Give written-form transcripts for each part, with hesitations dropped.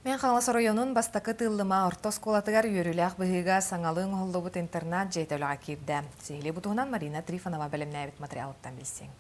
Мэҥэ Хаҥалас оройуонун бастакы Тыыллыма орто оскуолатыгар үөрүүлээх быһыыга саҥалыы оҥоһуллубут интернат дьиэтэ үлэҕэ киирдэ. Сиһилии бу туһунан Марина Трифонова бэлэмнээбит матырыйаалыттан билсиҥ.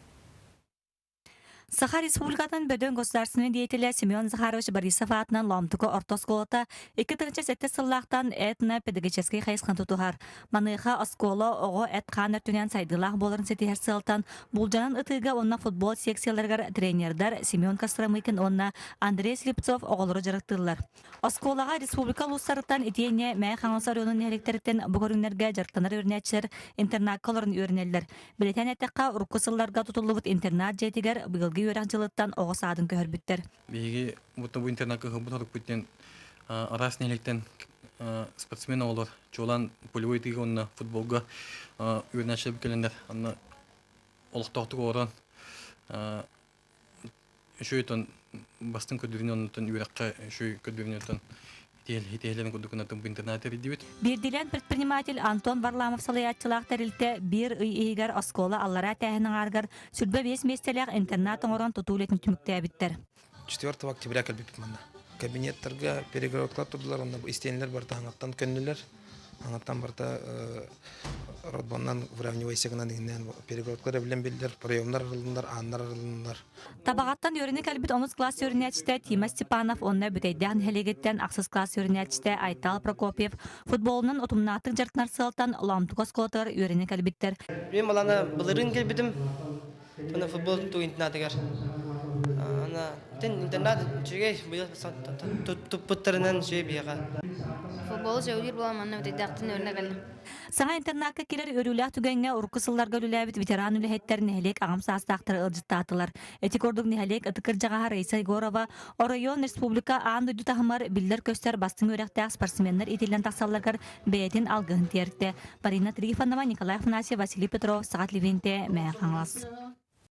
Саха Республикатын бөдөҥ государственнай деятелэ Семен Захарович Борисов аатынан Лоомтука орто оскуолата 2007 сыллаахтан этно-педагогическай хайысханы тутуһар. Маныаха оскуола оҕо эт-хаан өртүнэн сайдыылаах буоларын ситиһэр сыалтан булдьанан ытыыга уонна футбол секцияларыгар тренердэр Семен Костромыкин уонна Андрей Слепцов оҕолору дьарыктыыллар. Оскуолаҕа республика улуустарыттан итиэннэ Мэҥэ Хаҥалас оройуонун нэһилиэктэриттэн бу көрүҥнэргэ дьарыктанар үөрэнээччилэр интернакка олорон үөрэнэллэр. Бэлиэтээн эттэххэ, урукку сылларга тутуллубут интернат дьиэтигэр быйылгы үөрэх дьылыттан оҕо саадын көһөрбүттэр. Биһиги бу интернакка ыһылбыт орукпут диэн араас нэһилиэктэн спортсмен оҕолор чуолаан полевой ытыыга уонна футболга үөрэнээччилэр кэлэннэр анна олохтоохтук олорон үчүгэй бастыҥ көрдөрүүнү оннуттан үөрэххэ үчүгэй көрдөрүүнү оттон итиһэлэрин курдук гына интернат тэрийдибит. Биирдиилээн предприниматель Антон Варламов салайааччылаах тэрилтэ биир ый иһигэр оскуола аллараа этээһин аҥаарыгар 25 миэстэлээх интернат оҥорон тутуу үлэтин түмүктээбиттэр. 4 октября кэлбиппит манна. Кабинеттарга перегородкалар турдулар, онно истиэнэлэр барыта хаҥаттан көннүлэр. Хаҥаттан барыта родбоннан выравнивайся гынан иҥнээн перегородкалар эбилэн биллэр, проемнар арылыннар, ааннар арылыннар. Табаҕаттан үөрэнэ кэлбит онус класс үөрэнээччитэ Тима Степанов уонна Бүтэйдээх нэһилиэгиттэн ахсыс класс үөрэнээччитэ Айтал Прокопьев футболунан утумнаахтык дьарыктанар сыалтан Лоомтук оскуолатыгар үөрэнэ кэлбиттэр. Мин баланы былырыын кэлбитим. Аны футбол тутуу интернатыгар. Ана тен интернат үчүгэй быйыл туппуттарынан үчүгэй биһиэхэ. Футболу сөбүлүүр буолан манна Бүтэйдээхтэн үөрэнэ кэллим. Саҥа интернакка киирэр үөрүүлээх түгэҥҥэ урукку сылларга үлэлээбит ветеран үлэһиттэр нэһилиэк аҕам саастаахтара ыалдьыттаатылар. Ити курдук нэһилиэк ытык кырдьаҕаһа Раиса Егорова оройуон, республика аан дойду таһымар биллэр-көстөр бастыҥ үөрэхтээх спортсменнар иитиллэн тахсалларыгар бэйэтин алгыһын тиэртэ. Марина Трифонова, Николай Афанасьев, Василий Петров, Саха Левинте, Мэҥэ Хаҥалас.